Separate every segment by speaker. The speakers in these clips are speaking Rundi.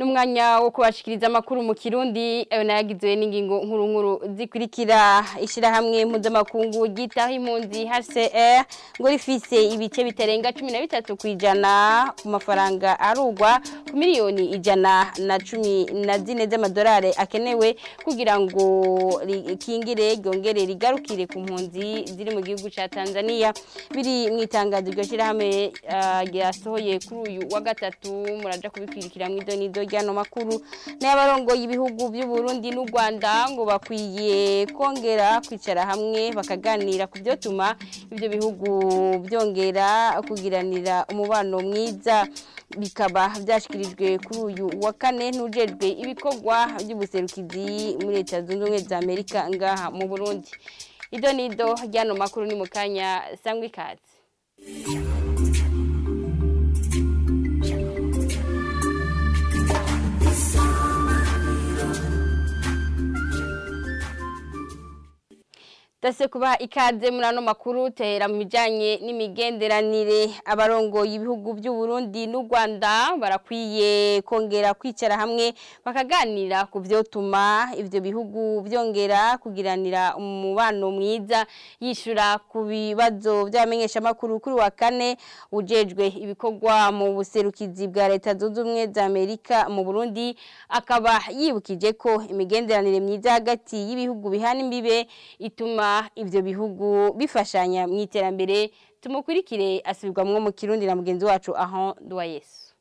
Speaker 1: N'umwanya wo kubashikiriza amakuru mu Kirundi, ayo nayagizwe n'ingingo nkuru nkuru zikurikira: ishirahamwe mpuzamakungu ryitaho impunzi HCR ngo rifise ibice bitarenga 13% ku mafaranga arugwa ku miliyoni 114 z'amadolari akenewe kugira ngo rikingire, ryongere rigarukire ku mpunzi ziri mu gihugu ca Tanzania. Biri mu itangazo iryo shirahamwe ryasohoye kuri uyu wa gatatu. Muraja kubikwirikira mu idonido ry'ano makuru. N'abarongoye ibihugu by'u Burundi n'u Rwanda ngo bakwiye kongera kwicara hamwe bakaganira ku byotuma ibyo bihugu byongera kugiranira umubano mwiza. Bikaba byashikirijwe kuri uyu wa kane n'ujejwe ibikorwa by'ubuserukizi muri Leta Zunze Ubumwe za Amerika ngaha mu Burundi. Idonido ry'ano makuru ni mu kanya, sangwa ikaze. Dase kuba ikaze muri ano makuru. Tehera mu bijanye n'imigenderanire. Abarongoye ibihugu by'u Burundi n'u Rwanda barakwiye kongera kwicara hamwe bakaganira ku vyotuma ivyo bihugu byongera kugiranira umubano mwiza. Yishura ku bibazo by'abamenyesha makuru kuri wa kane, ujejwe ibikorwa mu buserukizi bwa Leta Zunze Ubumwe za Amerika mu Burundi akaba yibukije ko imigenderanire myiza hagati y'ibihugu bihana imbibe ituma ivyo bihugu bifashanya mu iterambere. Tumukurikire, asubirwamwo mu Kirundi na mugenzi wacu aho Nduwayesu.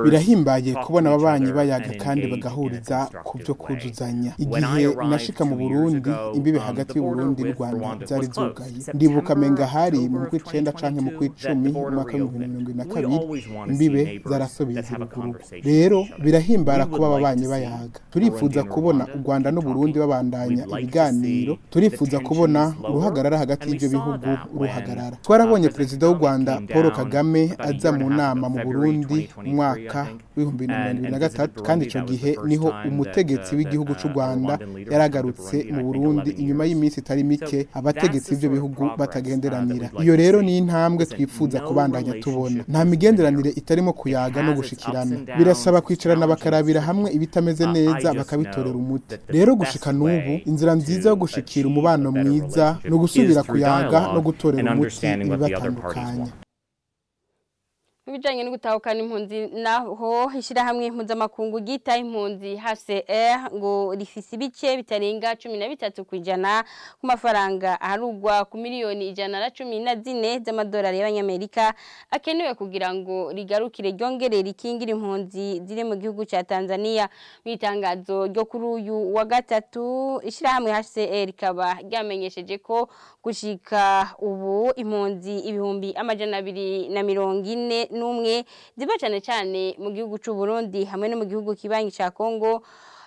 Speaker 2: Birahimbaye kubona ababanyi bayaga kandi bagahuriza ku byo kuzuzanya. Igihe nashika mu Burundi, imbibe hagati y'u Burundi n'u Rwanda zari zugaye. Ndibuka menga hari mu kw'icenda canke mu kw'icumi mu mwaka w'2022, imbibe zarasubiye zirugururwa. Rero birahimbara kuba ababanyi bayaga. Turifuza kubona u Rwanda n'u Burundi babandanya ibiganiro. Turifuza kubona uruhagarara hagati y'ivyo bihugu uruhagarara. Twarabonye Perezida w'u Rwanda Paul Kagame aza mu nama mu Burundi mu mwaka w'2023, kandi ico gihe niho umutegetsi w'igihugu c'u Rwanda yaragarutse mu Burundi inyuma y'iminsi itari mike abategetsi b'ivyo bihugu batagenderanira. Iyo rero ni intambwe twifuza kubandanya tubona. Nta migenderanire itarimo kuyaga no gushikirana. Birasaba kwicarana, bakarabira hamwe ibitameze neza, bakabitorera umuti. Rero gushika n'ubu, inzira nziza yo gushikira umubano mwiza ni ugusubira kuyaga no gutorera umuti ibibatandukanya.
Speaker 1: Mu bijanye no gutahukana impunzi naho, ishirahamwe mpuzamakungu ryita impunzi HCR ngo rifise ibice bitarenga 13% ku mafaranga aharugwa ku miliyoni 114 z'amadolari y'abanyamerika akenewe kugira ngo rigarukire, ryongere rikingire impunzi ziri mu gihugu ca Tanzania. Mu itangazo ryo kuri uyu wa gatatu, ishirahamwe HCR rikaba ryamenyesheje ko gushika ubu impunzi 241,000 ziba cane cane mu gihugu c'u Burundi hamwe no mu gihugu kibanyi ca Congo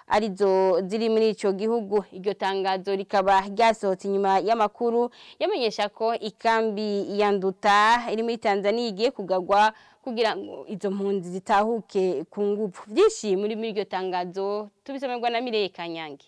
Speaker 1: arizo ziri muri ico gihugu. Iryo tangazo rikaba ryasohotse inyuma y'amakuru yamenyesha ko ikambi ya Nduta iri muri Tanzania igiye kugagwa kugira ngo izo mpunzi zitahuke ku nguvu. Vyinshi muri iryo tangazo tubisomerwa na Mireye Kanyange.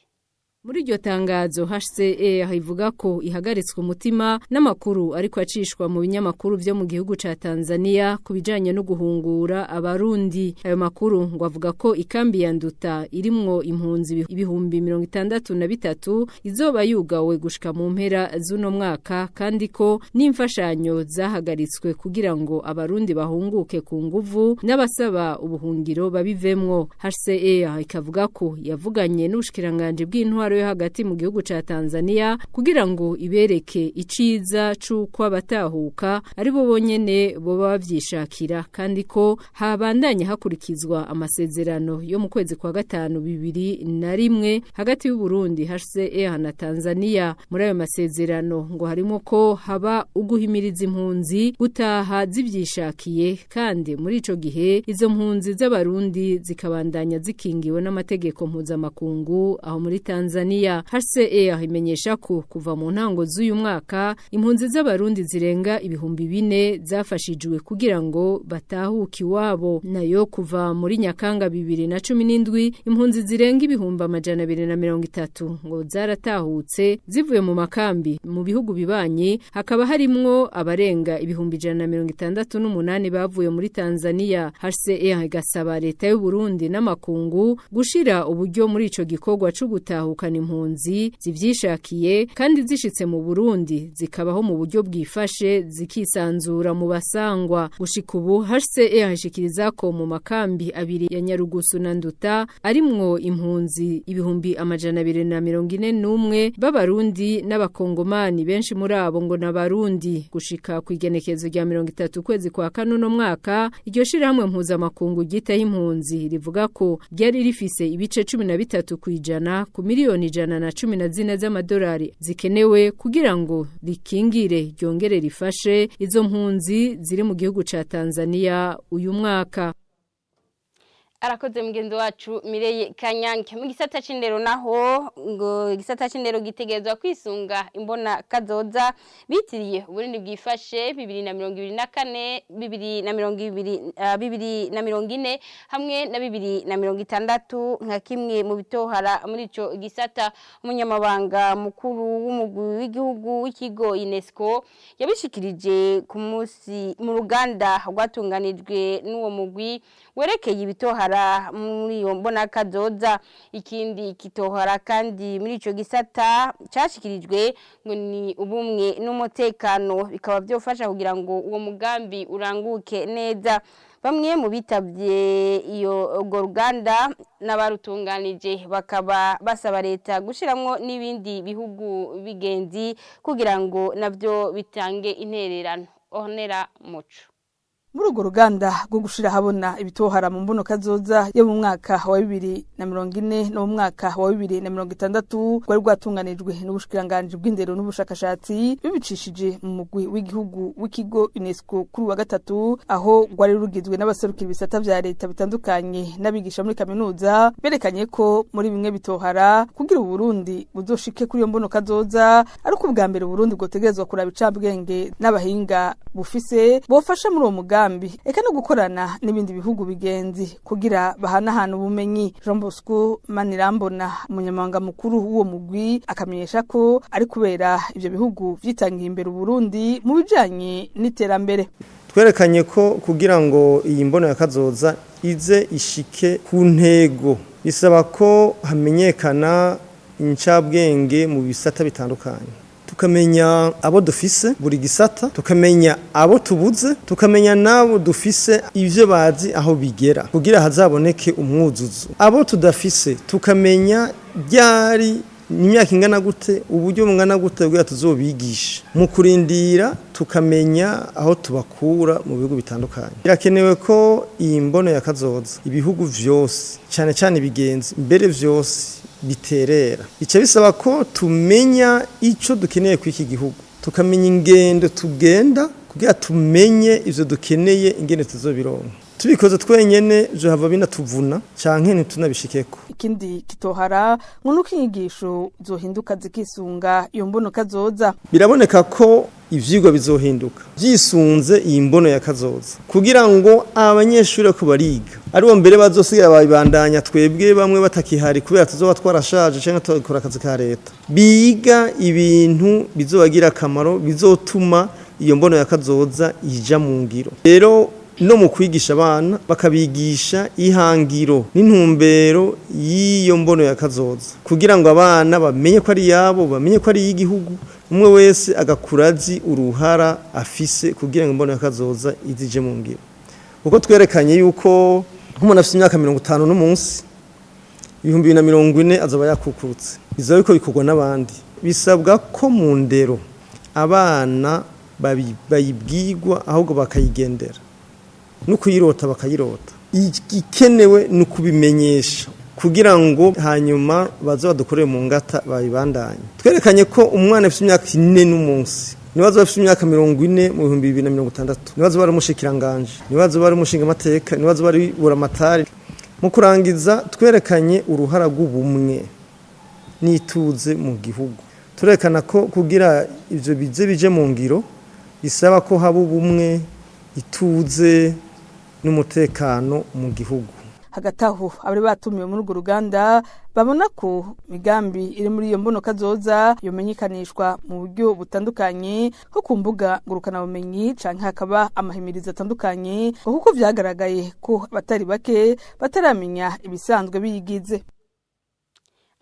Speaker 3: Muri iryo tangazo, HCR ivuga ko ihagaritswe umutima n'amakuru ariko acishwa mu binyamakuru vyo mu gihugu ca Tanzania ku bijanye no guhungura Abarundi. Ayo makuru ngo avuga ko ikambi ya Nduta irimwo impunzi 63,000 izoba yugawe gushika mu mpera z'uno mwaka, kandi ko n'imfashanyo zahagaritswe kugira ngo Abarundi bahunguke ku nguvu n'abasaba ubuhungiro babivemwo. HCR ikavuga ko yavuganye n'ubushikiranganje bw'intwaro yo hagati mu gihugu ca Tanzania kugira ngo ibereke iciza c'uko abatahuka ari bo bonyene boba bavyishakira, kandi ko habandanya hakurikizwa amasezerano yo mu kwezi kwa gatanu 2001 hagati y'u Burundi, HCR na Tanzania. Muri ayo masezerano ngo harimo ko haba uguhimiriza impunzi gutaha zivyishakiye, kandi muri ico gihe izo mpunzi z'Abarundi zikabandanya zikingiwe n'amategeko mpuzamakungu aho muri Tanzania. Tanzania. HCR imenyesha ko kuva mu ntango z'uyu mwaka impunzi z'abarundi zirenga 4000 zafashijwe kugira ngo batahuke iwabo. Nayo kuva muri Nyakanga 2017 impunzi zirenga 230,000 ngo zaratahutse zivuye mu makambi mu bihugu bibanye, hakaba harimwo abarenga 168,000 bavuye muri Tanzania. HCR igasaba leta y'u Burundi n'amakungu gushira uburyo muri ico gikorwa cyo gutahukana impunzi zivyishakiye kandi zishitse mu Burundi zikabaho mu buryo bwifashe zikisanzura mu basangwa. Gushika ubu HCR ishikiriza ko mu makambi abiri ya Nyarugusu na Nduta arimwo impunzi 241,000 b'abarundi n'abakongomani, benshi muri abo ngo n'abarundi. Gushika ku igenekezo rya 30 kwezi kwa kane no mwaka, iryo shirahamwe mpuzamakungu ryitaho impunzi rivuga ko ryari rifise ibice 13% ku miliyoni 114 z'amadolari zikenewe kugira ngo rikingire ryongere rifashe izo mpunzi ziri mu gihugu ca Tanzania uyu mwaka.
Speaker 1: Arakoze mugenzi wacu Mireye Kanyange. Mu gisata c'indero naho ngo igisata c'indero gitegerezwa kwisunga imbona kazoza bitiriye Uburundi bwifashe 2024 2020 2040 hamwe na 2060 nka kimwe mu bitohara muri ico gisata. Umunyamabanga mukuru w'umugwi w'igihugu w'ikigo UNESCO yabishikirije ku munsi mu ruganda rwatunganijwe n'uwo mugwi werekeye ibitohara muri iyo mbona kazoza. Ikindi kitohara kandi muri ico gisata cashikirijwe ngo ni ubumwe n'umutekano, bikaba byofasha kugira ngo uwo mugambi uranguke neza. Bamwe mu bitavye iyo urwo ruganda n'abarutunganije bakaba basaba leta gushiramwo n'ibindi bihugu bigenzi kugira ngo navyo bitange intererano. Ornera Muco.
Speaker 4: Muri urwo ruganda rwo gushira habona ibitohara mu mbuno kazoza yo mu mwaka wa 2040 no mu mwaka wa 2060 rwari rwatunganijwe n'ubushikiranganji bw'indero n'ubushakashatsi bibicishije mu mugwi w'igihugu w'ikigo UNESCO kuri wa gatatu, aho rwari rugizwe n'abaserukira ibisata vya leta bitandukanye n'abigisha muri kaminuza, berekanye ko muri bimwe bitohara kugira Uburundi buzoshike kuri iyo mbuno kazoza ariko ubwa mbere Uburundi bwotegerezwa kuraba icabwenge n'abahinga bufise bofasha muri uwo mugambi, eka no gukorana n'ibindi bihugu bigenzi kugira bahanahana ubumenyi. Jean Bosco Manirambona, umunyamabanga mukuru w'uwo mugwi, akamenyesha ko ari kubera ivyo bihugu vyitangiye imbere Uburundi mu bijanye n'iterambere.
Speaker 5: Twerekanye ko kugira ngo iyi mbono ya kazoza ize ishike ku ntego bisaba ko hamenyekana incabwenge mu bisata bitandukanye, tukamenya abo dufise buri gisata, tukamenya abo tubuze, tukamenya nabo dufise ivyo bazi aho bigera kugira hazaboneke umwuzuzo. Abo tudafise tukamenya ryari n'imyaka ingana gute, uburyo bungana gute kugira tuzobigisha. Mu kurindira tukamenya aho tubakura mu bihugu bitandukanye. Birakenewe ko iyi mbono ya kazoza ibihugu vyose cyane cyane ibigenzi mbere vyose biterera. Ico bisaba ko tumenya ico dukeneye ku iki gihugu, tukamenya ingendo tugenda kugira tumenye ivyo dukeneye ingene tuzobironka. Tubikoze twenyene je hava binatuvuna canke ntitunabishikeko.
Speaker 4: Ikindi kitohara ngo nuko inyigisho zohinduka zikisunga iyo mbono kazoza.
Speaker 5: Biraboneka ko ivyigwa bizohinduka vyisunze iyi mbono ya kazoza kugira ngo abanyeshuri ko bariga aribo mbere bazosigira babandanya, twebwe bamwe batakihari kubera tuzoba twarashaje canke tukora akazi ka leta, biga ibintu bizobagira akamaro bizotuma iyo mbono ya kazoza ija mu ngiro. Rero no mu kwigisha abana bakabigisha ihangiro n'intumbero y'iyo mbono ya kazoza kugira ngo abana bamenye ko ari yabo, bamenye ko ari y'igihugu, umwe wese agakura azi uruhara afise kugira ngo imbono ya kazoza izije mu ngiro. Kuko twerekanye yuko nk'umuntu afise imyaka 50 n'umunsi 2040 azaba yakukurutse, bizaba biko bikorwa n'abandi. Bisabwa ko mu ndero abana bayibwirwa ahubwo bakayigendera no kuyirota bakayirota. Igikenewe ni ukubimenyesha kugira ngo hanyuma baze badukorere mu ngata babibandanye. Twerekanye ko umwana afite imyaka 4 n'umunsi nibazo bafite imyaka 40 mu 2060, nibazo bari umushikiranganje, nibazo bari umushinga amateka, nibazo bari buramatari. Mu kurangiza twerekanye uruhara rw'ubumwe. n'ituze mu gihugu. Turerekana ko kugira ivyo bize bije mu ngiro bisaba ko haba ubumwe, ituze n'umutekano mu gihugu.
Speaker 4: Hagati aho, abari batumiwe muri urwo ruganda babona ko imigambi iri muri iyo mbono kazoza yomenyekanishwa mu buryo butandukanye, nko ku mbuga ngurukanabumenyi canke hakaba amahimirizo atandukanye, ngo kuko vyagaragaye ko abatari bake bataramenya ibisanzwe biyigize.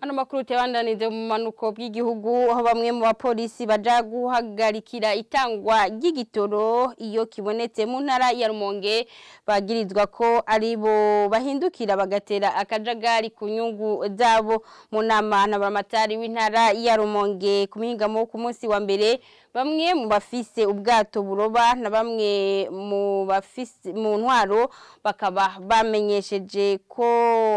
Speaker 1: Ano makuru tebandanije mu manuko bw'igihugu, aho bamwe mu bapolisi baja guhagarikira itangwa ry'igitoro iyo kibonetse mu ntara ya Rumonge bagirizwa ko ari bo bahindukira bagatera akajagari ku nyungu zabo. Mu nama na bamatari w'intara ya Rumonge ku mihingamo ku munsi wa mbere, bamwe mu bafise ubwato buroba na bamwe mu bafise mu ntwaro bakaba bamenyesheje ko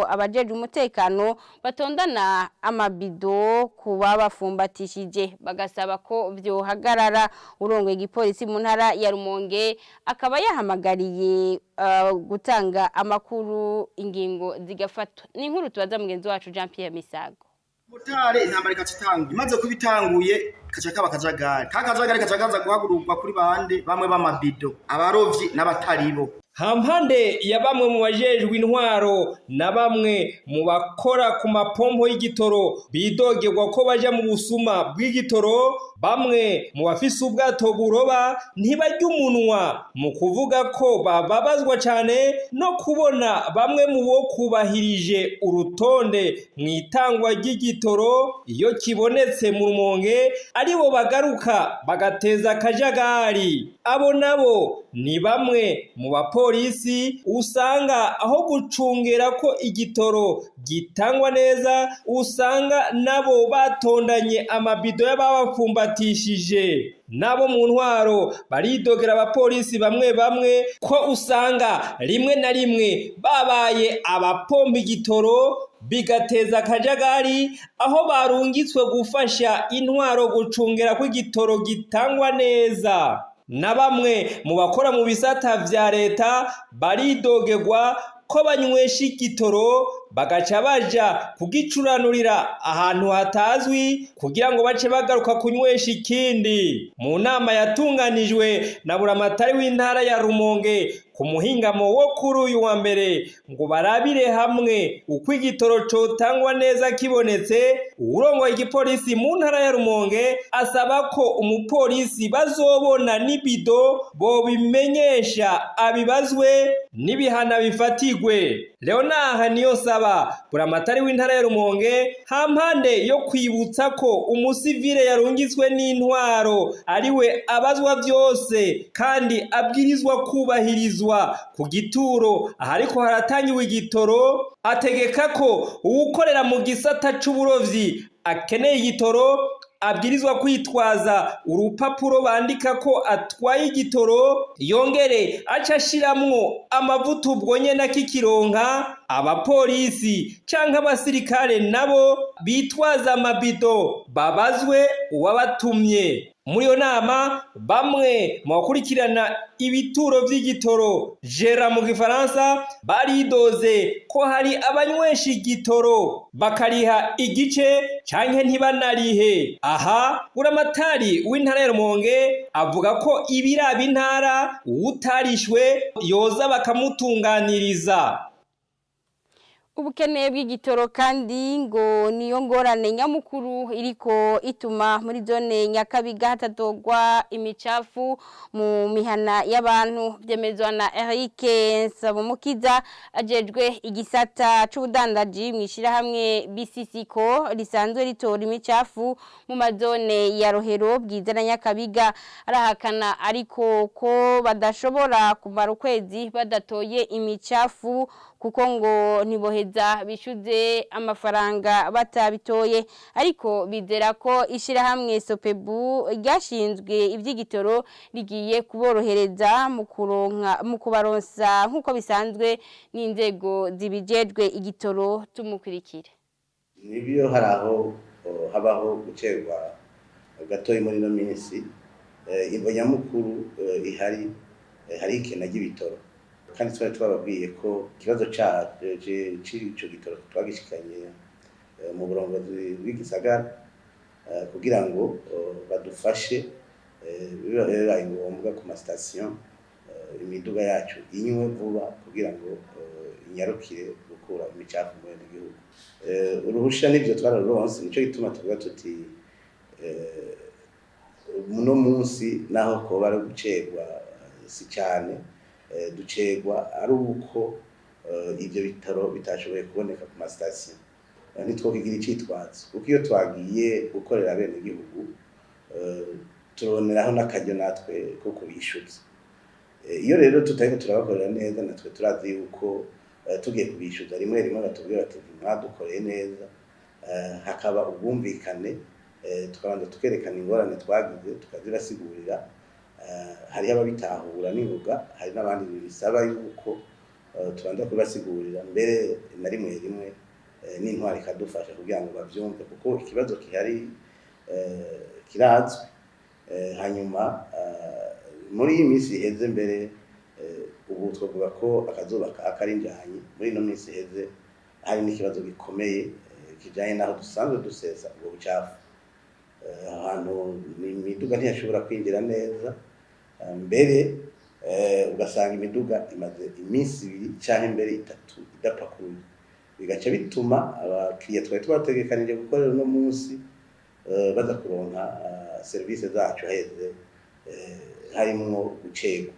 Speaker 1: abajeje umutekano batondana amabido kuba bafumbatishije, bagasaba ko byohagarara. Urongoye igipolisi mu ntara ya Rumonge akaba yahamagariye gutanga amakuru, ingingo zigafatwa. Ni inkuru tubaza mugenzi wacu Jean Pierre Misago.
Speaker 6: Motari, intambara ikaca itangura. Imaze kuba itanguye, kaca kaba akajagari. Ka kajagari kaca kaza guhagururwa kuri bande? Bamwe b'amabido, abarovyi n'abataribo.
Speaker 7: Hampande ya bamwe mu bajejwe intwaro na bamwe mu bakora ku mapompo y'igitoro bidogerwa ko baja mu busuma bw'igitoro, bamwe mu bafise ubwato buroba ntibarya umunwa mu kuvuga ko bababazwa cane no kubona bamwe mu bo kubahirije urutonde mu itangwa ry'igitoro iyo kibonetse mu Rumonge aribo bagaruka bagateza akajagari. Abo nabo ni bamwe mu bapolisi usanga aho gucungera ko igitoro gitangwa neza, usanga nabo batondanye amabido y'ababapfumbatishije. Nabo mu ntwaro baridogera abapolisi bamwe bamwe ko usanga rimwe na rimwe babaye abapompa igitoro, bigateza akajagari aho barungitswe gufasha intwaro gucungera ko igitoro gitangwa neza. Na bamwe mu bakora mu bisata vya leta baridogerwa ko banywesha igitoro bagaca baja kugicuranurira ahantu hatazwi kugira ngo bace bagaruka kunywesha ikindi. Mu nama yatunganijwe na buramatari w'intara ya Rumonge ku muhingamo wo kuri uyu wa mbere ngo barabire hamwe uko igitoro cotangwa neza kibonetse, uwurongoye igipolisi mu ntara ya Rumonge asaba ko umupolisi bazobona n'ibido bobimenyesha, abibazwe n'ibihana bifatigwe. Leonard Niyonsaba, buramatari w'intara ya Rumonge, hampande yo kwibutsa ko umusivile yarungitswe n'intwaro ariwe abazwa vyose kandi abwirizwa kubahirizwa ku gituro ahariko haratangiwe igitoro, ategeka ko uwukorera mu gisata c'uburovyi akeneye igitoro abwirizwa kwitwaza urupapuro bandika ko atwaye igitoro, yongere aca ashiramwo amavuta ubwo nyene akikironka. Abapolisi canke abasirikare nabo bitwaza amabido babazwe uwabatumye. Muri iyo nama, bamwe mu bakurikirana ibituro vy'igitoro, gérants mu gifaransa, baridoze ko hari abanywesha igitoro bakariha igice canke ntibanarihe. Aha buramatari w'intara ya Rumonge avuga ko ibiraba intara, uwutarishwe yoza bakamutunganiriza.
Speaker 1: Ubukene bw'igitoro kandi ngo niyo ngorane nyamukuru iriko ituma muri zone Nyakabiga hatatogwa imicafu mu mihana y'abantu, byemezwa na Eric Nsabumukiza ajejwe igisata c'ubudandaji mwishirahamwe BCCco risanzwe ritora imicafu mu mazone ya Rohero, Bwiza na Nyakabiga. Arahakana ariko ko badashobora kumara ukwezi badatoye imicafu, kuko ngo ntiboheza bishyuze amafaranga batabitoye. Ariko bizera ko ishyirahamwe Sopebu ryashinzwe iby'igitoro rigiye kuborohereza mu kuronka, mu kubaronsa nk'uko bisanzwe n'inzego zibijejwe igitoro. Tumukurikire.
Speaker 8: Nibyo, hari aho habaho gucerwa gatoya muri ino minsi. Imvo nyamukuru ihari, hari ikena ry'ibitoro, kandi twari twababwiye ko ikibazo c'ico gitoro twagishikanye mu burongozi bw'igisagara kugira ngo badufashe bibaye ngombwa ku masitasiyo imiduga yacu inywe vuba kugira ngo inyarukire gukura imicafu mu bene gihugu. Uruhusha nivyo twararuronse, nico gituma tuvuga tuti muno munsi naho koba ari gucerwa si cyane, ducerwa ari uko ivyo bitaro bitashoboye kuboneka ku masitasiyo. Ntitwokigira icitwazo kuko iyo twagiye gukorera bene gihugu turaboneraho n'akaryo natwe ko kubishyuza. Iyo rero tutariko turabakorera neza, natwe turazi yuko tugiye kubishyuza rimwe rimwe batubwira bati mwadukoreye neza, hakaba ubwumvikane, tukabanza tukerekana ingorane twagize tukazibasigurira. Hariho ababitahura n'ingoga, hari n'abandi bisaba yuko tubanza kubasigurira mbere na rimwe rimwe n'intwari ikadufasha kugira ngo bavyumve, kuko ikibazo gihari kirazwi. Hanyuma muri iyi minsi iheze mbere ubu twavuga ko akazuba kaka ari njanye. Muri ino minsi iheze hari n'ikibazo gikomeye kijanye n'aho dusanzwe dusesa ubwo bucafu. Ahantu imiduga ntiyashobora kwinjira neza, mbere ugasanga imiduga imaze iminsi 2 canke mbere 3 idapakuye, bigaca bituma abakiriya twari twategekanije gukorera uno munsi baza kuronka serivisi zacu heze harimwo gucerwa.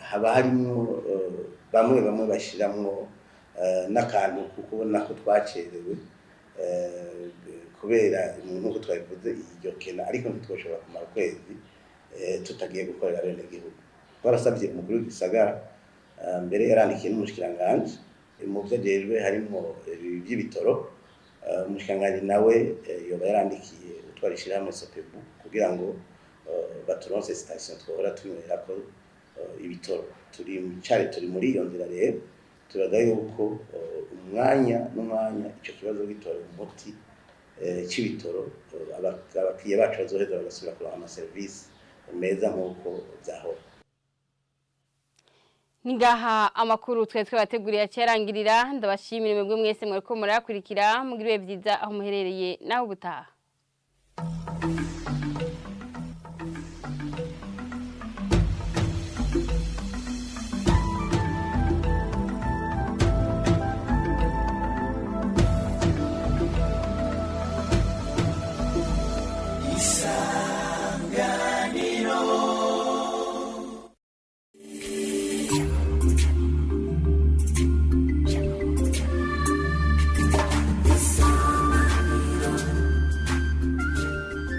Speaker 8: Haba harimwo bamwe bamwe bashiramwo n'akantu kuko ubona ko twacerewe kubera nk'uko twabivuze iryo kena, ariko ntitwoshobora kumara ukwezi tutagiye gukorera bene gihugu. Twarasabye umukuru w'igisagara, mbere yarandikiye n'umushikiranganji mu byo ajejwe harimwo iby'ibitoro. Umushikiranganji nawe yoba yarandikiye utwara ishirahamwe Sopebu kugira ngo baturonse sitasiyo twohora tunywerako ibitoro. Turi cari turi muri iyo nzira rero, turaga yuko umwanya n'umwanya ico kibazo gitorewe umuti c'ibitoro, abakiriya bacu bazoheza bagasubira kuronka amaserivisi meza nk'uko vyahora.
Speaker 1: Ningaha amakuru twe twabateguriye cyarangirira. Ndabashimira mwebwe mwese mwariko murakurikira, mugiriwe byiza aho muherereye naho ubutaha.